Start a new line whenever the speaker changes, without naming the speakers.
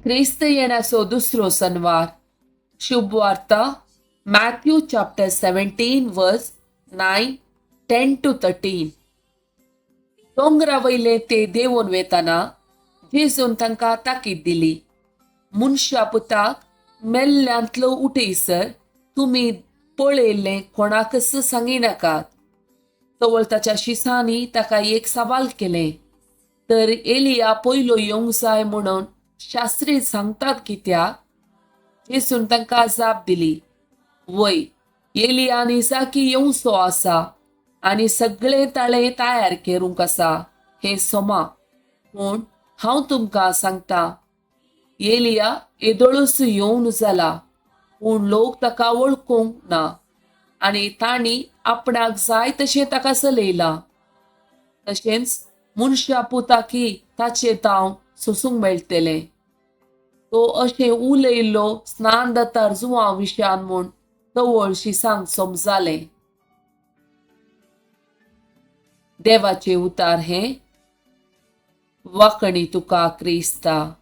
क्रिस्त येण्याचो दुसरो Senuwar. शुभवार्ता Matthew chapter 17 verse 9 10 to 13. दोंगरा वयले ते देंवून वेताना जेजून तांकां ताकीद दिली, मनशा पुताक मेल्ल्यांतलो उठयसर तुमी पळयल्लें कोणाकच सांगिनाकात. तवळ ताच्या शिसांनी ताका एक सवाल केलें, तर एलिया पयलो येवंक जाय म्हणून शास्त्री सांगतात कित्याक? जेजून तांकां जाप दिली, वय, एलिया निजाकी येवचो आसा आनी सगळें ताळें तयार करूंक आसा हें सोमा. पूण हांव तुमकां सांगता, एलिया येदोळूच येवन जाला, पूण लोक ताका वळखूंक ना आनी तांणी आपणाक जाय तशें ताका चलयलां. तशेंच मनशा पुताकी ताचें तांव सोसूंक मेळटलें. तो अशें उलयल्लो स्नान दातार जुवां विशयान म्हूण तवळ शिसांक समजालें. देवाचें उतार हें. वाकणी तुका क्रिस्ता.